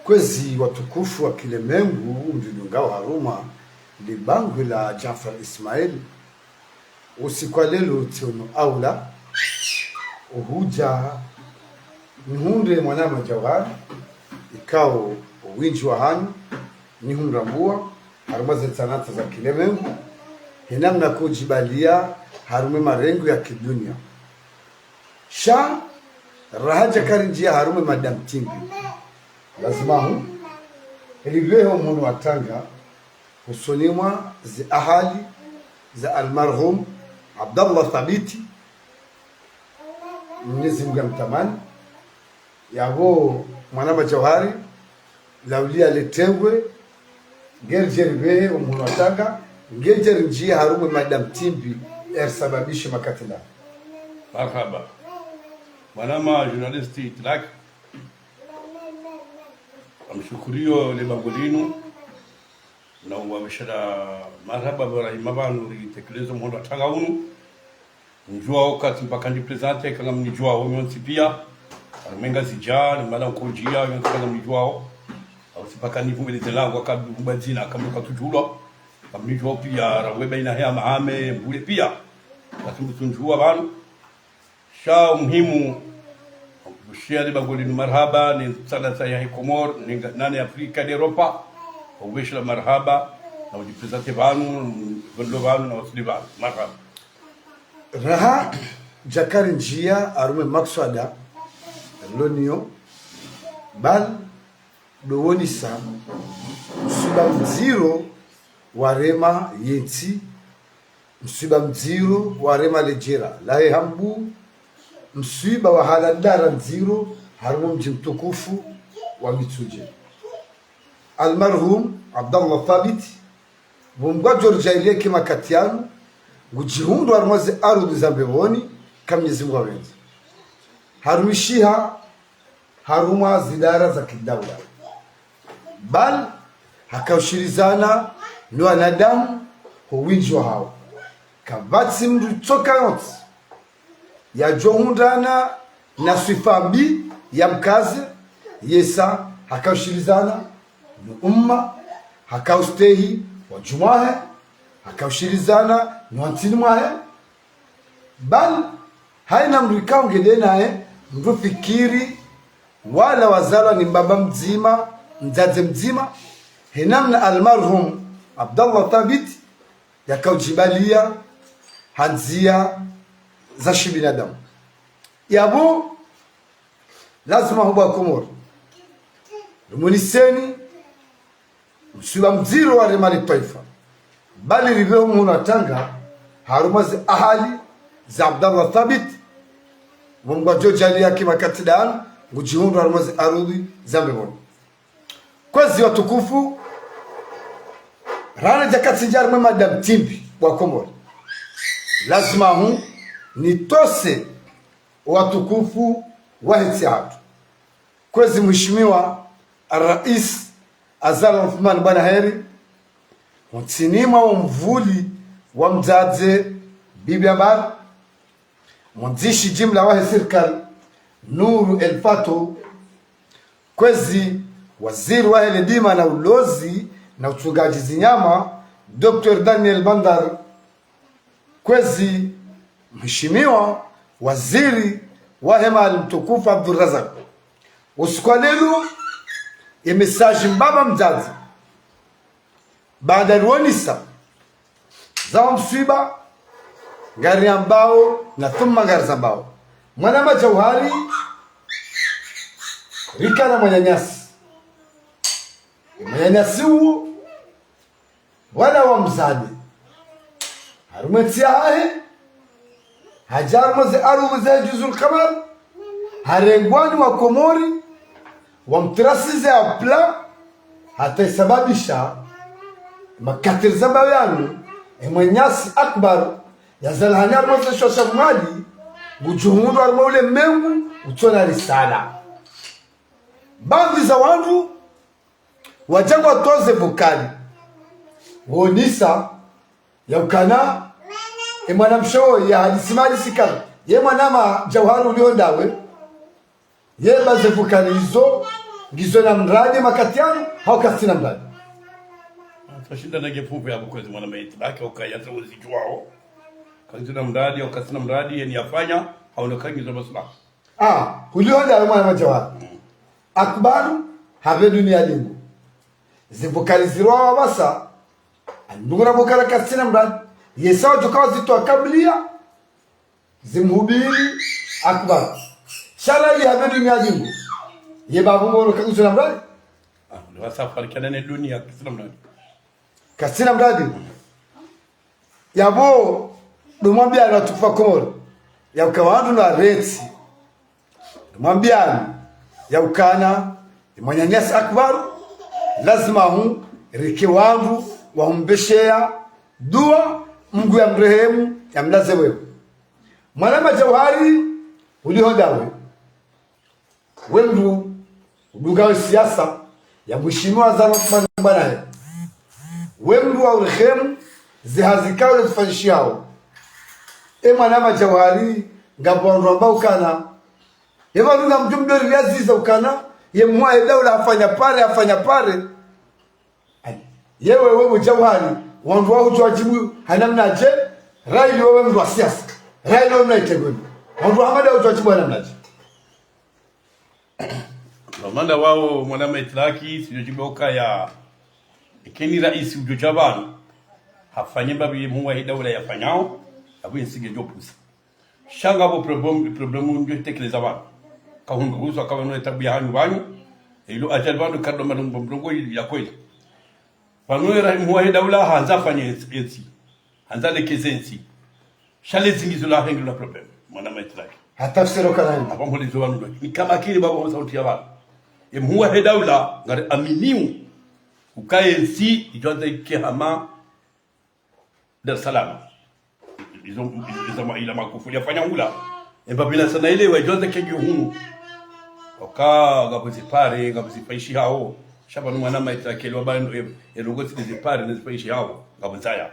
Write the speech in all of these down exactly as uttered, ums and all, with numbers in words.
Kwezi watukufu wa kilemengu mdjudungao harumwa libangwe la Djaffar Ismail, usiku wa leo tsiono aula uhudja nihundre mwanama Djauhar, ikao windji wa hanyu nihumrambua harumwa ze tsanatsa za kilemengu, he namna kudjibalia harumwa marengo ya kidunia. Sha raha djaka rindjia harumwa mada mtimbi, lazima hu ripvehe mhono wa tanga hosoni mwa ze ahali za almarhum Abdallah Thabiti, Mwenyezi Mungu amtamani. Yapvo mwanama Djauhar, laulia letengwe, ngeridje ripvehe mhono wa tanga, ngeridje rindjie harumwa mada mtimbi, erisababishe makatila. Marhaba. Mwanama journaliste Itlak, ngamshukuriyo le bangwe linu, na uwapveshela marhaba pvo rahima pvanu ritekeleze mhono wa tanga unu. Mdjuwao katsi mpaka niprésenté, ka ngamnidjuwao nyontsi pia. Harumwa Ngazidja, ni mala nkondjia, nyontsi ka ngamnidjuwao. Au tsi mpaka nivumbeleze langu, aka duvumba dzina, aka mkatsudjulwa. Ngamnidjuwao pia, rawe baina heya mahame, mbule pia. Katsi mtsundjuwa pvanu. Sha umuhimu, ushia le bangwe linu marhaba, ne tsanatsa ya Komori, ne nga-, nane Afrika, ne Europa. Upveshela marhaba, na udjiprésenté pvanu, pvondro pvanu, na wasili pvanu. Marhaba. Raha djaka rindjia harumwa makswada loniyo, bal ndo wonesa mswiba mdziro warema yentsi, mswiba mdziro warema ledjera lahe Hambu, mswiba wahala dara ndziro harumwa mdji mtukufu wa Mitsudje. Almarhum Abdallah Thabit, pvo Mngu adjo ridjaaliya ke makati yanu, ngudjihundro harumwa ze arudhi za mbepvoni, ka Mwenyezi Mungu hapvendza. Harumishiha harumwa zidara za kidaula. Bal hakaushilizana no wanadamu ho windji wahawo. Kapvatsi mndru tsoka yontsi yadjohundrana na swifa mbi ya mkaze, yesa hakaushilizana no umma, hakaustehi wadjumwahe, hakaushilizana no wantsini mwahe. Bal haina mndru ikao ngende naye, mndru fikiri wala wazalwa ni mbaba mdzima, mdzadze mdzima, he namna almarhum Abdallah Thabit yakaudjibalia ha ndzia za shibinadamu. Yapvo lazima hubwa Komori rimoneseni mswiba mdziro warema le twaifa. Bali ripvehe mhono wa tanga harumwa ze ahali za Abdallah Thabit, pvo Mngu adjo djaaliya ke makati danu, ngudjihundro harumwa ze arudhi za mbepvoni. Kwezi watukufu, raha djaka rindjia harumwa mada mtimbi wa Komori, lazima hu nitose watukufu wahe ntsi yahatru. Kwezi mheshimiwa Rais Azali Assoumani Bwana Heri, ho ntsini mwa wo mvuli wa mdzadze Bibi Amara, mwandzishi jimla wahe sirikali Nour El Fath, kwezi waziri wahe ledima na ulozi na utsungadji zinyama Docteur Daniel Bandar, kwezi mheshimiwa waziri wahe mali mtukufu Abdourazak. Usiku wa leo, ye message mbaba mdzadze, baada riwonesa za wo mswiba, ngariambao na thumma ngarizambao. Mwanama Djauhar, rikana mwananyasi. Mwananyasi uwo, wala wamzade harumwa entsi yahahe, hadja harumwa ze arudhi za Juzul Kamar, harengwa ni Wakomori, wamtrasize apla, hata isababisha makatiri zambao yanu, emwananyasi Akbar, yazalwa hanyi harumwa ze shwa sha Mwali, ngudjihundro harumwa ulemengu utsona risala. Baadhwi za wandru wadja ngwatoze vokali, wonesa yaukana emwanamshe wo yahadisi mahadisi kala ye mwanama Djauhar ulio ndawe, ye ba ze vokali izo Ngizo na mradi makati yanu, hau kasina mradi? Twashinda na nge pvupvu ya bukwezi mwana maiti, baki ukaya tsa uzijuwao. Kazina mradi, hau kasina mradi, yeni yafanya, hau no kangizo maslaha. Ah, huliho ndawe mwana Madjawari. Akbaru, hapve dunia lingu. Zipvukalizirwa wapvasa, andungura bukala kasina mradi. Yesa wadjuka wazitwa kabliya, zimhubiri Akbaru. Sha la ili hapve dunia lingu. Ye babu mwono kangizo na mradi? Ah, ndo wa safari kana ne dunia, kasina mradi. Kasina mradi. Yapvo, ndo mwambiyani watukufu wa Komori. Yauka wandru na reti. Ndo mwambiyani. Yaukana, ye mwananyasi Akbaru, lazima hu, reke wandru, wahumbesheya, dua, Mungu ya mrehemu, ya mlaze wewe. Mwana Madjawari, uliho ndawe. We mndru udunga we siasa ya mheshimiwa Azali Assoumani Bwana he. We mndru wa urehemu ze hazi kaule zifanyishihao. E mwana Madjawari, ngapvo wandru wamba ukana. Ye wandru ngamdjo mdori yaziza ukana. Ye mhuu wahe daula hafanya pare, hafanya pare. Ayi, yewe, wewe Djauhari, wandru wahudjo wadjibu hanamnadje, raili wewe mndru wa siasa, raili wewe mna itegweni. Wandru wa Hamada wahudjo wadjibu hanamnadje. Dhamana wawo mwana maitilaki, sidjo djibu ukaya, eka ni raisi udjo dja pvanu, hafanye mbapvi ye mhuu wahe daula yafanyao, apvo ye ntsi ngedjo pusa. Sha ngapvo problème, problème ndjo itekeleza pvanu. Kahundru husu akaba no etabu ya hanyu pvanu. Ilo ajali pvanu kado malumbo mlongo ili ya kweli. Pvanu era mhuu wahe daula handza afanye entsi, entsi. Handza alekeze entsi. Sha le zingizo la hengi la problème. Mwana maitilaki. Hata fsiro kalani. Apvo mholizo pvanu ndo. Ni kama kili baba wa sauti ya pvanu. Ye mhuu wahe daula, ngari aminiu. Ukaye entsi, idjo handza ike hama Dar es Salaam. Izo, izo, izo ma-, ila Magufuli yafanya hula. Emba bila sana ile wa idjo handza kedji hunu. Oka, ngapvo zipare, ngapvo zifaishihao. Sha pvanu mwana maitilaki lo pvanu, e, e, longo tsi zipare, ne zifaishihao. Ngapvo ndzaya.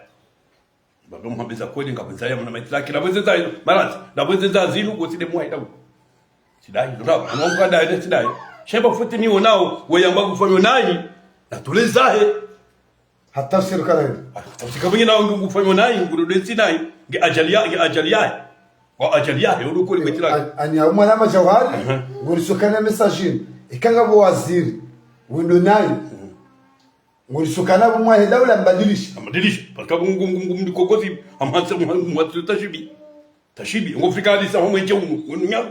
Baba mhambeza kweli ngapvo ndzaya mwana maitilaki. Lapvo ndzaya, maranzi. Lapvo ndzaya zinu, ko tsi de mhuu wahe daula. Tsi dayi, ndo rapvo. Mwana mkada ile tsi dayi. Sha eba futi ni onao, we yamba kufanya nayi. Na tule zahe. Hata fsiro kalani. Tafsika pvwenye na wangu kufanya nayi, nguru de ntsi nayi, nge ajali ya, nge ajali yahe. Wa ajali yahe, ulu kuli maitilaki. An-, ani ya mwana Madjawari, aha, nguri sokana message ini. Eka ngapvo waziri, windo nayi. Mhm. Nguri sokana mhuu wahe daula mbadilisha. Mbadilisha. Parce que ngu, ngu, ngu, mndru kokosi, amhatse, mhatse tashibi. Tashibi, ngo fika alisa ho mwenje unu, unu nyaru.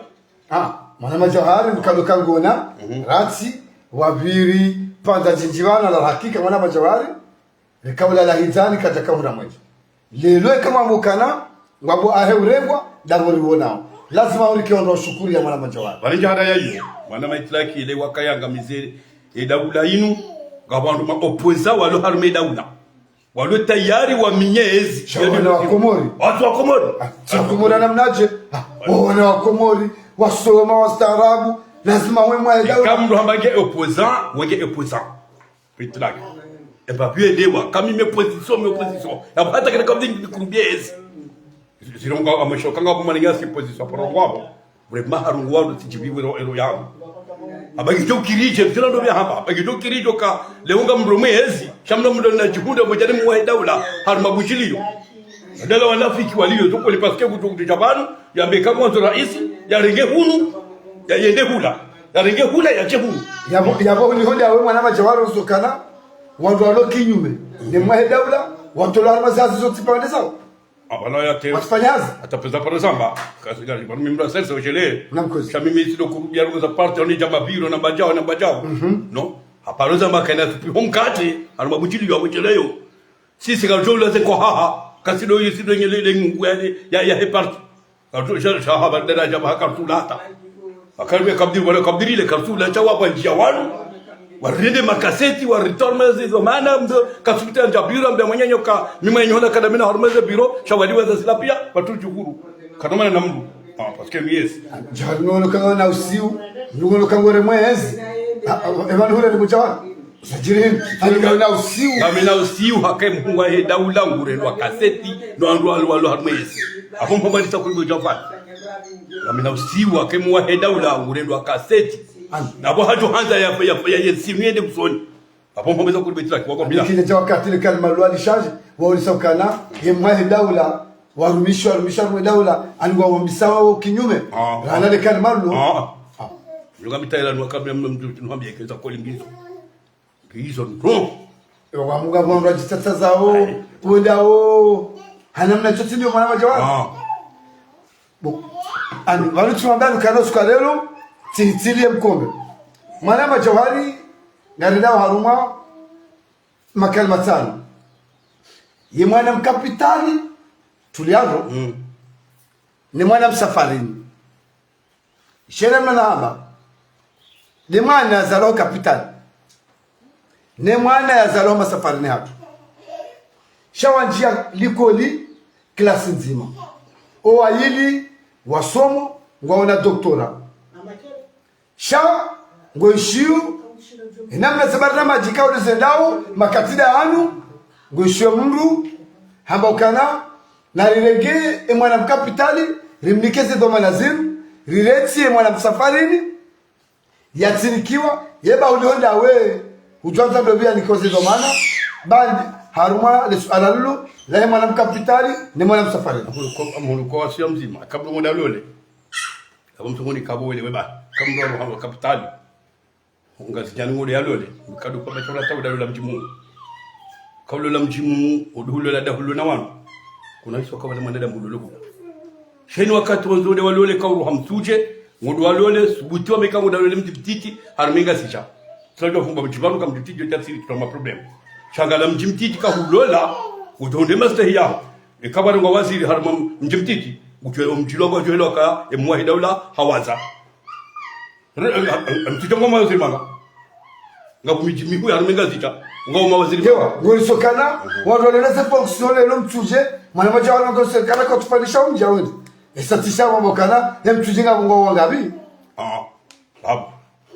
Ah, mwana Madjawari, mkado kangona, mhm, rati, wapviri, pvandza djindji pvanu la hakika, mwana Madjawari, reka ula la hindzani, kadja kahura mwenje. Lelo eka mwamukana, ngwapvo ahe urengwa, ndapvo riwonao. Lazima urike ondro shukuri ya mwana Madjawari. Pvale ndja hara ya iyo, mwana maitilaki ile wakaya ngamize, e daula inu, ngapvo wandru ma opposants walo harumwa e daula. Walo tayari wamenye ezi. Sha wana wa Komori. Wandru wa Komori. Ah, sha Komori namnadje? Ah, wana wa Komori, wasoma, wastaarabu, lazima we mwa e daula. Eka mndru hamba nge opposant, we nge opposant. Pitlak. Eba pvwe dewa, kami me opposition, me opposition. Na hata kena kabdi nikurubiye ezi. Zilonga amesho kanga bumani ngasi opposition, porongo wabo. Vraiment harungu wandru tsidjiviwe ero, ero yangu. Aba ngidjo kiridje, mtila ndo bia hamba. Aba ngidjo kiridje ka, leo nga mndru mwe ezi. Sha mndru mndru na djihundra mwe djani mhuu wahe daula. Harumwa budjiliyo. Daula wanafiki waliyo, toko le parce que kutu kutu dja pvanu, yambe ka mwandzo raisi, yarenge hunu, yayende hula. Yarenge hula, yadje hunu. Yapvo, yapvo ni honde awe mwana Madjawari usokana, wandru walo kinyume. Ne mhuu wahe daula, watolwa harumwa zazi zo tsi pvandre zao. Apvanu ya te. Watsifanya hazi. Hata pvwedza paro zamba. Kasi gari, pvanu mimi mndru wa serse ojele. Namkozi. Sha mimi tsi ndo kurubiya longo za parti, oni dja mabiro, na mbadjao, na mbadjao. Mhm. No. Haparo zamba kana tupi hom kati, harumwa budjiliyo, wa budjiliyo. Sisi karidjo ula ze ko haha. Kasi ndo yisi ndo nyele ile ngungu ya, ya, yahe parti. Karidjo, sha, sha haba daraja ba karidjo ula hata. Akaribe kabdiri wala kabdiri ile karidjo ula sha wapvwa ndjiya wanu. Warende makaseti, waritorme zizo mana, mdo, kasupita ndja biro, mbe mwenye nyoka, mi mwenye nyoka, kada mina harumwa ze biro, sha wali weza zila piya, pvatsu djukuru. Kanomana na mndru. Ah, parce que mi ezi. Djari nono kanga na usiu, nono kanga ore mwe ezi. Ah, ah, ema nuhure ni mdjawa. Zadjiri, ani kanga na usiu. Ngamina usiu, hake mhuu wahe daula, ngurendwa kaseti, no wandru walo, walo harumwa ezi. Apvo mpomba nisa kuli mdjawa. Ngamina usiu, hake mhuu wahe daula, ngurendwa kaseti. Napvo hadjo handza ya, ya, ya, ya, sinu yende kusoni. Apvo mpombe za kuli beti laki, wako bila. Kile dja wakati le kalima lwali shaji, waulisa ukana, ye mwahe daula, warumisha, warumisha, warumisha daula, ani ngwawambisa wao kinyume. Ah. Rana le kalima lo. Ah. Ah. Nunga mitaela nwa kabla mna mtu, nwa mbia keza koli ngizo. Ngizo, no. Yo, wamuga mwa mwa jitata zao, ayi, wendao. Hana mna chote ndio mwana wa Jawahari. Ah. Bo, ani, wanu tsiwambia lukana suka lelo, tsi, tsili ye mkombe. Mwana wa Jawahari, ngaridao harumwa, makali matsanu. Ye mwana mkapitali, tuliano, mm, ne mwana msafarini. Shere mna hamba, ne mwana yazalwa kapitali. Ne mwana yazalwa masafarini hatru. Sha wandjia likoli klasi ndzima. Owayili wasomo ngwaona doktora. Sha ngoishiyo, enamna ze barnamaji kauli zendao, makati dahanu, ngoishiyo mndru, hamba ukana, narirenge e mwana mkapitali, rimnike ze dhwamana zinu, riretsi e mwana msafarini, yatsinikiwa, yeba uliho ndawe, udjwandza ndo pvia nikoze dhwamana, bandi, harumwa le suala lilo, lahe mwana mkapitali, ne mwana msafarini. Amhuluko, amhuluko wasiya mdzima, kabla mwana lole. Abo msongoni kabo wele weba, kabla mwana kapitali. Ngazidja ni ngole yalole, mkado kwa bachora tawu dalola mdjimu. Kaulola mdjimu, uduhulola dahulo na wanu. Kuna iso kawa na mwanadamu ulolo kuna. Sheni wakati wandzo wale walole kauru hamtsudje, ngodo walole, subuti wameka ngodo walole mdji mtiti, harumwa Ngazidja. Tsadjo fumba mdji pvanu ka mdji mtiti, yo tafsiri tuna maproblème. Sha ngala mdji mtiti kahulola, udjo onde mastehi yaho. Eka bari ngwa waziri harumwa mdji mtiti, udjo omdji lo ngwadjo helewa ka, emwahe daula, hawaza. Re-, eh, eh, eh, mtsudje ngoma yo zimanga. Nga kumidji mihu ya harumwa Ngazidja. Ngoma waziri. Ewa, ngoni sokana, mhm, wandru waleleze fonction lelo mtsudje, mwana madja wala ngoni sokana kwa tufanyisha umdja wendi. Esa tisha wamokana, ye mtsudje nga ngwa wangabi. Ah, sabu.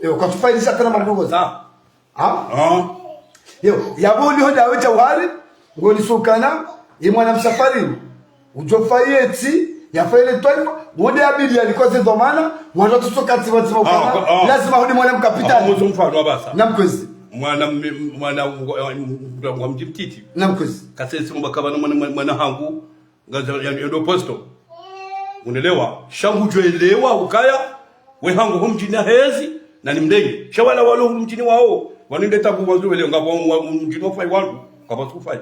Ewa, kwa tufanyisha tena mandogo za. Ah. Ah. Ha? Yo, yabo uliho ndawe Jawahari, ngoni sokana, ye mwana msafarini. Udjo fayetsi, yafaye le twaifa, wonde yabidi yalikoze dhwamana, wandru watsotso kati wadzima ukana, ah, ah, lazima hudi mwana mkapitali. Ah, mwozo mfano wa basa. Namkwezi. Mwana mme-, mwana wa, wa, wa mdji mtiti. Namkwezi. Kasesi mba kabana mwana, mwana, mwana hangu, ngaza ya, ya ndo posto. Unelewa? Sha ngudjo elewa ukaya, we hangu ho mdjini hezi, na ni mdenge. Sha wala walo ho mdjini wao, waninde tabu wandzo wele, ngapvo wa, wa, mdjini wa fai wanu, ngapvo sufai.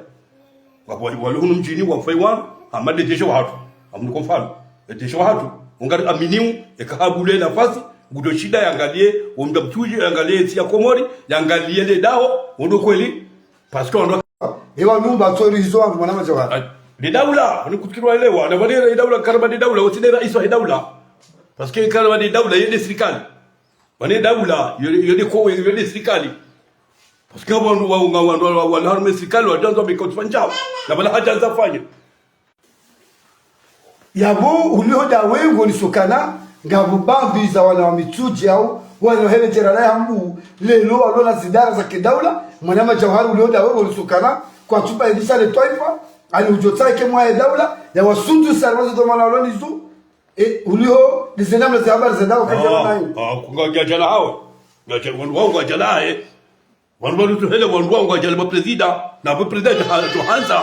Ngapvo wali hunu mdjini wafai wanu, hama dedeshe wahatru. Hamniko mfano. Dedeshe wahatru. Ungari aminiu, eka habule nafasi, ngudjo shinda yangalie, omdja mtsudje, yangalie ntsi ya Komori, yangalie le daho, ondo kweli. Parce que ondo. Ewa numba, tsori hizo wangu, mwana madja wa. Ai, le daula, ni kutukirwa elewa, na wale le daula, karama le daula, wotsinde raisi wa le daula. Parce que karama le daula, yende sirikali. Wane daula, yo, yo de ko, yo de sirikali. Parce que wandru wa, wa, wandru wa, wa, wa, harumwa sirikali, wadjandza mikoto fanyao. Na bala hadjandza fanya. Yabo, uliho ndawe ngoni sokana, ngapvo bambi za wana wa mitsudje au, wana hele djera la yambu, lelo walona zidara za kidaula, mwana madja Jawahari uliho ndawe ngoni sokana, kwa tuba idisa le twaifa, ani udjo tsake mwahe daula, ya wasundu sarwa zo dhwamana walonizo, e, uliho, ndize namna ze habari zendao kadjana nayo. Ah, ah, kunga djadjana hawe. Djadja-, wandru wao ngwadjala, eh. Wandru wao tu hele, wandru wao ngwadjala ma président, na bo président ha-, to handza.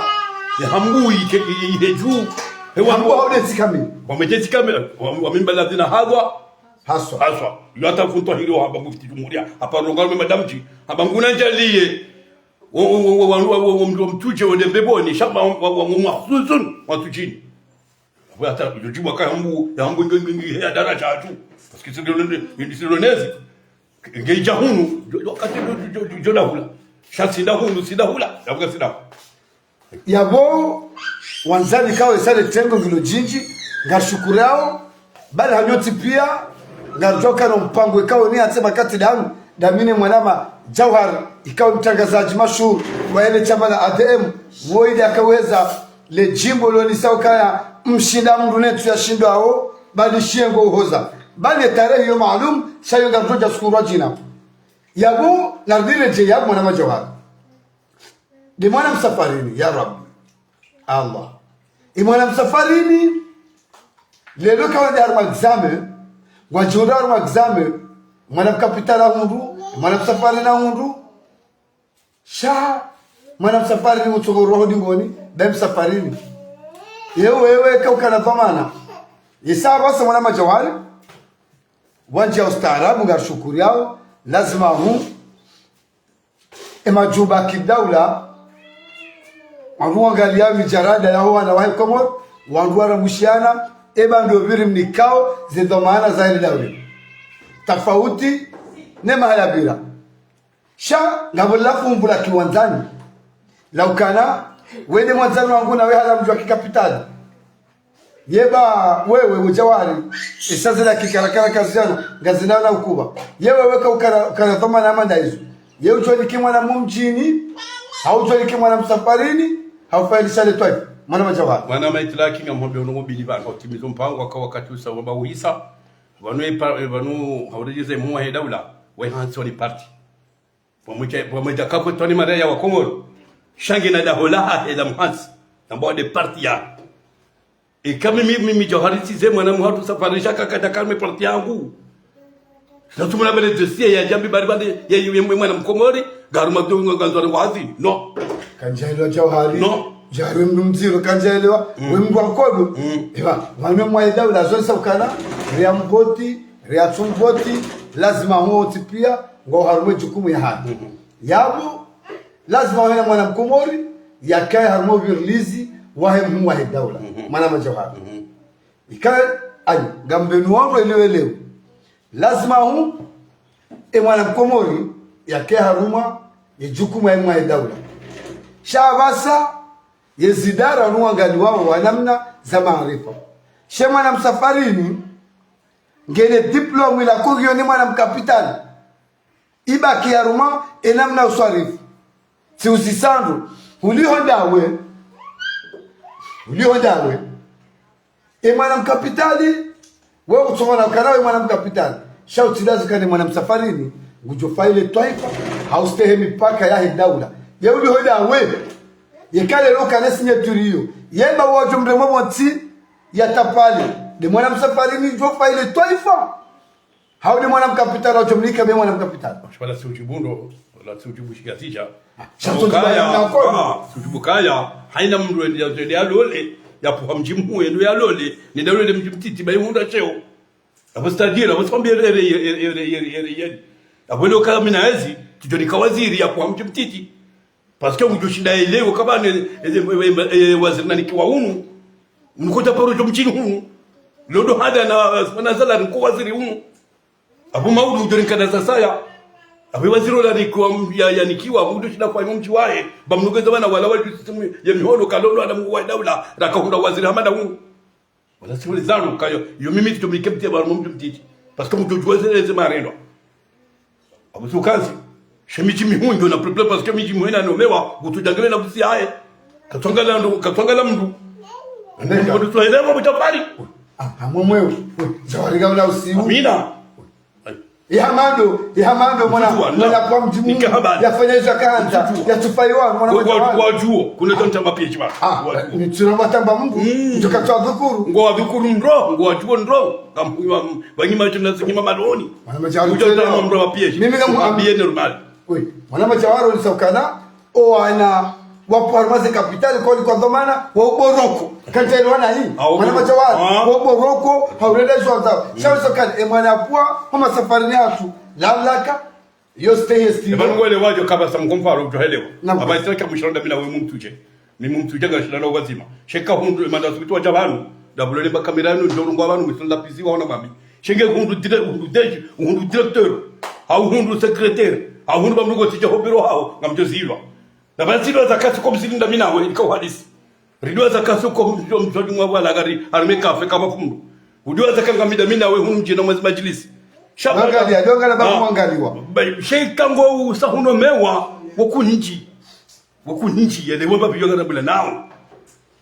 E hambu ike, i-, i-, ihe dju. He wandru wao de tsikame. Wamedje tsikame, wa-, wamimba lazina hadwa. Haswa. Haswa. Yo hata funtwa hilo hamba mufti jumuria. Hamba ronga me madamji. Hamba nguna ndjaliye. Wo, wo, wo, wo, wandru wa, wo, wo, mdru wa mtsudje, wo de mbepvoni. Shamba wa, wa, wa, wa, mahsusun, wa tsudjini. Apvo hata, yo djibu waka hambu, ya hambu nge, nge, nge, ya daraja hatru. Parce que c'est le, le, le, c'est le nezi. Nge idja hunu, djo, djo, kati djo, djo, djo, djo dahula. Sha tsinda hunu, tsinda hula, ya buka tsinda hula. Yabo, wandzani kawe sale tengo ngilo djindji, ngashukurao, bali hanyu ntsi pia, ngadjoka no mpango ikao ni atse makati danu, damine mwanama Jawahar, ikao mtrangazadji mashuhuri, wa ele shama la A D M, wo ile akaweza, le djimbo lonesa ukaya mshinda mndru ne ntsu yashindwao, bali shiyengo uhoza. Bali ye tarehi yo maalum, sha yo ngamdjo dja sukurwa djina. Yabo, nariredjeyi yabo mwanama Jawahar. Nde mwana msafarini, ya Rabbi. Allah. Ye mwana msafarini, lelo kawadja harumwa examen, ngwadjihundra harumwa examen, Mwana mkapitali ahundru, mwana msafarini ahundru. Sha, mwana msafarini mtsongo roho dingoni, be msafarini. Ye wewe ka ukana dhwamana. Isa basa mwana Madjawari, wandji ya ustaarabu ngarishukuriyawo, lazima hu, e majumba ya kidaula, wandru wangaliya mijarada yaho wana wahe Komori, wandru waramushiyana, eba ndo pviri mnikao ze dhwamana zahe daula. Tafauti ne mahala pvira. Sha, ngapvo lafu umbula kiwandzani. La ukana, wende mwandzani wangu nawe hala mdji wa kikapitali. Yeba wewe udjawari, isa zila kikarakara kazidjana, ngazina na ukuba. Ye wewe ka ukana, ukana dhwamana hama nda izo. Ye udjo nike mwana mdjini, hau udjo nike mwana msafarini, hau failisha le twaifa. Mwana Madjawari. Mwana Maitilaki ngamhombe uno mubili pvanu, utimizo mpango waka wakati usa wamba uhisa. Pvanu epa, pvanu hauredjeze mhuu wahe daula, we hantsi wani parti. Pvamwedja, pvamwedja kapvo twani mareya wa Komoro. Sha ngena daho lahahe la mhantsi. Namba wade parti ya. Eka mimi, mimi Djawari tsize mwana mhatru safarisha kakata karme parti yangu. Natsumuna bele dossier ya djambi bari bari ya, ya, ya mwana Mkomori. Ngaruma dungo ngandzwa ngo hazi. No. Kandjaelewa Djawari. No. Djawari mndru mdziro kandjaelewa. We mndru wa nkodo. Eba, pvanu mwahe daula zonesa ukana. Ria mvoti, ria tsumvoti. Lazima huo tsi pia. Ngo harumwa jukumu yahahe. Yapvo, lazima wahe na mwana Mkomori, yakaye harumwa uvirilizi, wahe mhuu wahe daula. Mwana Madjawari. Ikaye, ayi, ngambeni wandru elewe leo. Lazima hu, e mwana Mkomori, yakaye harumwa, ye jukumu yahe mhuu wahe daula. Sha pvasa, ye zidara nuwangaliwawo wa namna za maarifa. She mwana msafarini, ngene diplôme ila kugioni mwana mkapitali. Ibaki harumwa, e namna uswarifu. Tsi uzisandru. Uliho ndawe. Uliho ndawe. E mwana mkapitali. We utsongona ukana we mwana mkapitali. Sha utsilazi kane mwana msafarini. Ngudjo faile twaifa. Haustehe mipaka yahe daula. Ye uliho ndawe. Ye kale lo kane signature iyo. Ye mba wadjo mremwa motsi. Ya tapale. De mwana msafarini ngudjo faile twaifa. Hau de mwana mkapitali, watsomlika be mwana mkapitali. Shipvala si ujibu ndo, wala si ujibu shikazidja. Sha tso ukaya, tsi ujibu na nkolo. Ah, si ujibu kaya, haina mndru ende ya, ende ya lole, ya puha mdji mhuu ende ya lole, nende ya lole mdji mtiti, ba ihundra sheo. Apvo c'est-à-dire, apvo sikwambi ere, ere, ere. Apvo leo kaya mi na ezi, tsidjo nika waziri ya puha mdji mtiti. Parce que ngudjo shinda elewo kaba ne, e, e, e, e, waziri nanikiwa hunu. Mnuko ta paro djo mdjini hunu. Lodo hada na, na zala niko waziri hunu. Apvo maudu ngudjo nikana sasaya. Apvo waziri ola nikiwa, ya, yanikiwa, ngudjo shinda kwa mdji wahe. Ba mnuko za wana wala wadju système ya mihono kalodo hada mhuu wa daula. Raka hundra waziri hama nda hunu. Wala si wale zanu kayo, yo mimi tito mike mtie baro mdji mtiti. Parce que mdjo djuwa ze, ze marendo. Apvo tsi ukazi. She midji mihuu ngiyo na problème parce que midji mihuu ina nomewa, ngutsu djangele na kusi yahe. Katsongala ndo, katsongala mndru. Ndenga. Mndru tsu hele mwa mtafari. Ah, hamwe mwewe. Djawari ka ula usiu. Amina. Ihamando, ihamando, mwana, mwana kwa mdji mhuu, yafanya izo yakandza, yatsufaiwa, mwana. Ngo wadjuo, kuna tamba piya shima. Ah, ni tsina matamba mngu, ndjoka twa dhukuru. Ngo wadhukuru ndro, ngo wadjuo ndro, kamhuwa, wanyima tuna zinyima maloni. Mwana Madjawari. Udjo tama mndru wa piya shima. Mimi kamu ambiye normal. Oui, mwana Madjawari ni saukana, owana wapvwa harumwa ze kapitali koli kwa dhwamana wa uboroko. Kantsi elewana hii. Mwana Madjawari, wa uboroko, haurenda izo wandza. Shauri sokali, e mwana apvwa, hama safarini hatru. Lamlaka, yo stay esti. Eba nungu ele wadjo kaba sa mkomfaro, udjo helewa. Aba itraka mwishironda mina we mumtuje. Mi mumtuje nga shilala wazima. Sheka hundru, emanda subitu wadja pvanu. Dabulele ba kamera yanu, ndjo nungu pvanu, mwishironda pizi waona mami. Shenge hundru dire-, hundru deji, hundru directeur. Hau hundru secrétaire. Hau hundru ba mnuko tija hopiro hao, ngamdjo zilwa. Na basi ndo za kasi kwa msilinda mina we, ika uhadisi. Ridwa za kasi kwa mjo mjo mwa wala gari, harumwa kafe kama fundu. Udwa za kanga mida mina we hunu mdjina mwezi majilisi. Shamba. Dongaliwa, dongaliwa, ba mwangaliwa. Ba, sheka ngo usa huno mewa, wo kunji. Wo kunji, yele wamba biyo gana bula nao.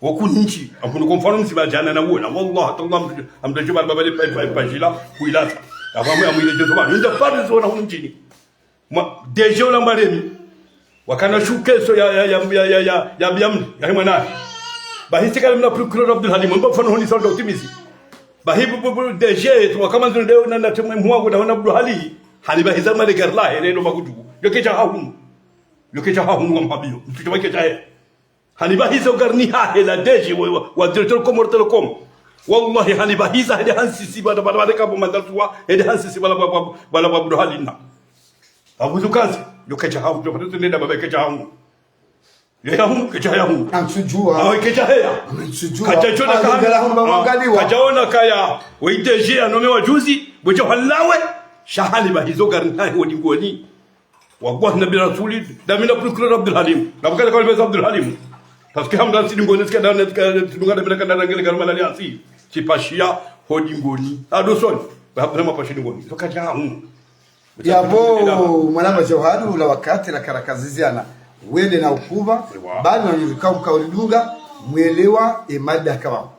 Wo kunji, amfuno kwa mfano msiba djana na uona. Wallah, tallah, amda juba baba le pa, pa, pa jila, kuilasa. Abamu ya mwile joto ba. Nda pari zona hunu mdjini. Mwa, D G ola mbaremi. Wakana shukeso ya, ya, ya, ya, ya, ya, ya, ya, ya, mwana. Bahisi kala mna procureur Abdul Halim, mba mfano honi sauda utimisi. Bahi bu, bu, bu, D G, tu wakama zunde na, na temwe mhuwa kuna hona Abdul Halim. Hanibahiza male gari lahe lelo magudu. Yo kedja hahunu. Yo kedja hahunu wa mhabiyo. Mtsutsha wa kedja he. Hanibahiza gari ni hahe la D G wa, wa, wa directeur Comores Telecom. Wallahi hanibahiza hende hansisi bala, bala, bala, kabo mandarsuwa, hende hansisi bala, bala, bala, bala, bala, halina. Abuzu kazi, yo kedja hahunu, yo kedja hahunu. Ye yahu, kedja yahu. Antsudjuwa. Awe kedja heya. Antsudjuwa. Kadja djona. Alo, kaya, ngala hamba ah, wangaliwa. Kadja ona kaya, we D G ya nome wa juzi, bweja halawe, sha hanibahizo gari ntahi ho dingoni. Wallahi nabi rasuli, damina procureur Abdul Halim. Ngapvo kale kwa meza Abdul Halim. Parce que hamda si dingoni, sika dana, sika, sidunga damina kana rangele gari malali asi. Sipashiya ho dingoni. Ado son. Ba Abdul Halim pashi dingoni. So kadja yahu. Yapvo, mwanama Djauhari, ula wakati la karakaziziana, wende na ukuba, ewa, bani wanyurika uka ulidunga, mwelewa, e mada kawa.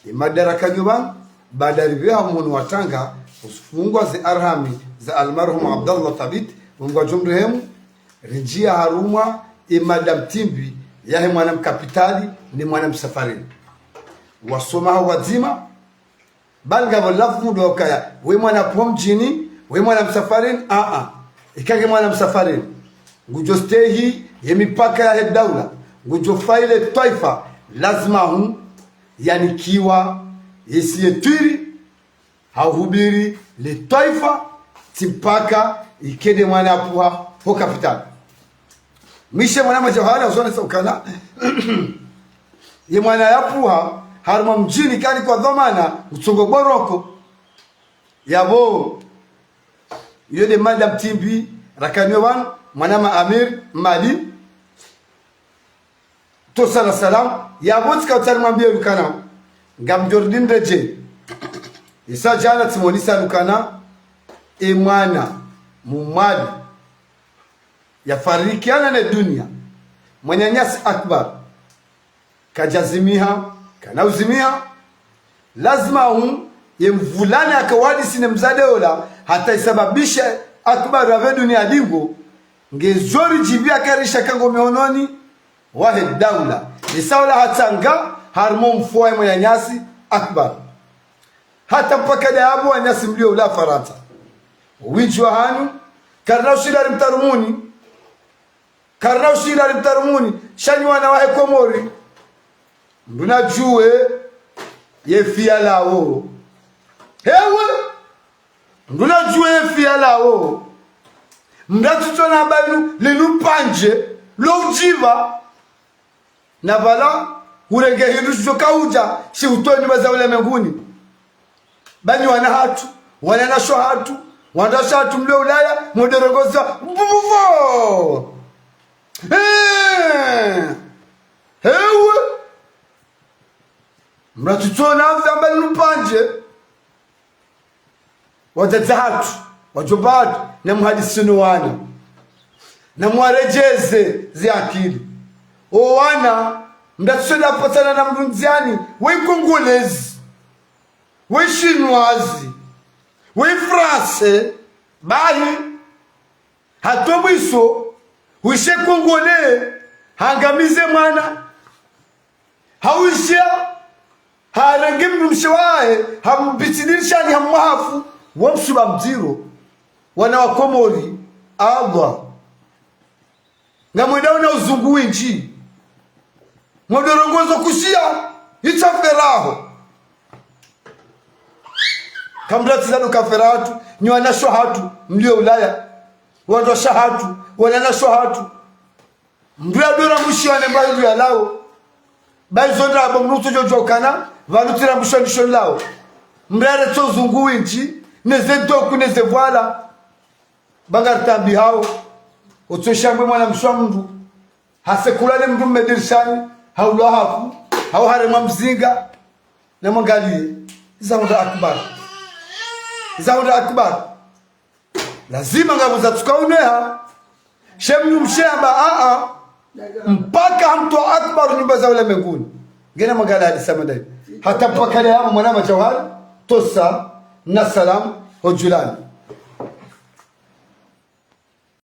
E mada rakanyo bani, baada ripveha mwono watanga, usifungwa ze arhami za almarhum Abdallah Thabit, Mungu adjomrehemu, rinjia harumwa, e mada mtimbi, yahe mwana mkapitali, ni mwana msafarini. Wasoma ha wadzima, bali ngapvo lafu ndo ukaya, we mwana pvo mdjini, we mwana msafarini, a, a. Ika nge mwana msafarini. Ngudjo stehi, ye mipaka yahe daula. Ngudjo fayi le twaifa, lazima hu, yanikiwa, yesi ye twiri, hahubiri le twaifa, tsi mpaka, ike nde mwana apvuha, ho kapitali. Mwishe mwanama Djauhari, uzonesa ukana, ye mwana yapvuha, harumwa mdjini kani kwa dhwamana, utsongo boroko. Yapvo, iyo nde mada mtimbi, rakanyo bani, mwanama Amir, Mali, tosa na salam, yapvo tsika utsari mwambiye lukana, ngamdjo rudi ndedje. Isa djana tsimonisa lukana, e mwana, mumwali, yafarikiana ne dunia. Mwananyasi Akbar. Kadjazimiha, kana uzimiha. Lazima hu, ye mvulana yakawadisi ne mzade ola, hata isababisha Akbar yapve dunia dingo, nge zori djibi akarisha kango mihononi, wahe daula. Isa ola hatsanga, harumwa mfo wa mwananyasi Akbar. Hata mpaka da yapvo wananyasi mlio ula Farantsa. Windji wa hanyu, karina ushinda rimtarumuni. Karina ushinda rimtarumuni, sha nyi wana wahe Komori. Mndru nadjuwe ye fiya lawo. Hewe! Mndru nadjuwe ye fiya lawo. Mndru atsutsona amba linu, linu pandje, lo udjiva. Na pvala, urenge hindru shidjo kaudja, shi utowe nyumba za ulemenguni. Ba nyi wana hatru, wananyasho hatru, wananyasho hatru mlio Ulaya, mode rongoza, mbubuvo! Eh! Hewe! Mndru atsutsona amba linu pandje. Wadzadze hatru, wadjomba hatru, na muhadisi no wana. Na muwaredjeze ze akili. O wana, mndru atsuswenda patsana na mndru ndziani, we Congolais, we Chinois, we Français, bahi, hata mwiso, wishe Congolais, hangamize mwana. Hawishia, harenge mndru mshe wahe, hambitilishani hamwahafu, wamsuba mdziro, wana wa Komori, Allah. Ngamwendao na uzungu windji. Mode rongozo kushia, itsa feraho. Kamdra tsi zanu ka feraho, nyi wananyasho hatru, mlio Ulaya. Wandru washe hatru, wananyasho hatru. Mndru yadora mwishiwa ne mba hindru ya lawo. Ba izo ndrabo mndru utsodjo djokana, pvanu tsira mwishiwa ndisho lawo. Mndru yaretso uzungu windji, neze ntoku, neze vwala. Ba ngaritambi hawo. Utsoshambwe mwana mshe wa mndru. Hasekula ne mndru mme dirishani, haulwa hafu, hau haremwa mzinga. Na mwangaliye. Zahunda Akbar. Zahunda Akbar. Lazima ngapvo zatsuka uneha. She mndru mshe amba, a, a. Mpaka hamtowa Akbar nyumba za ulemenguni. Ngena mangala hadisa mandayi. Hata mpaka leo hama mwanama Djauhari, tosa, na salam, ho djulani.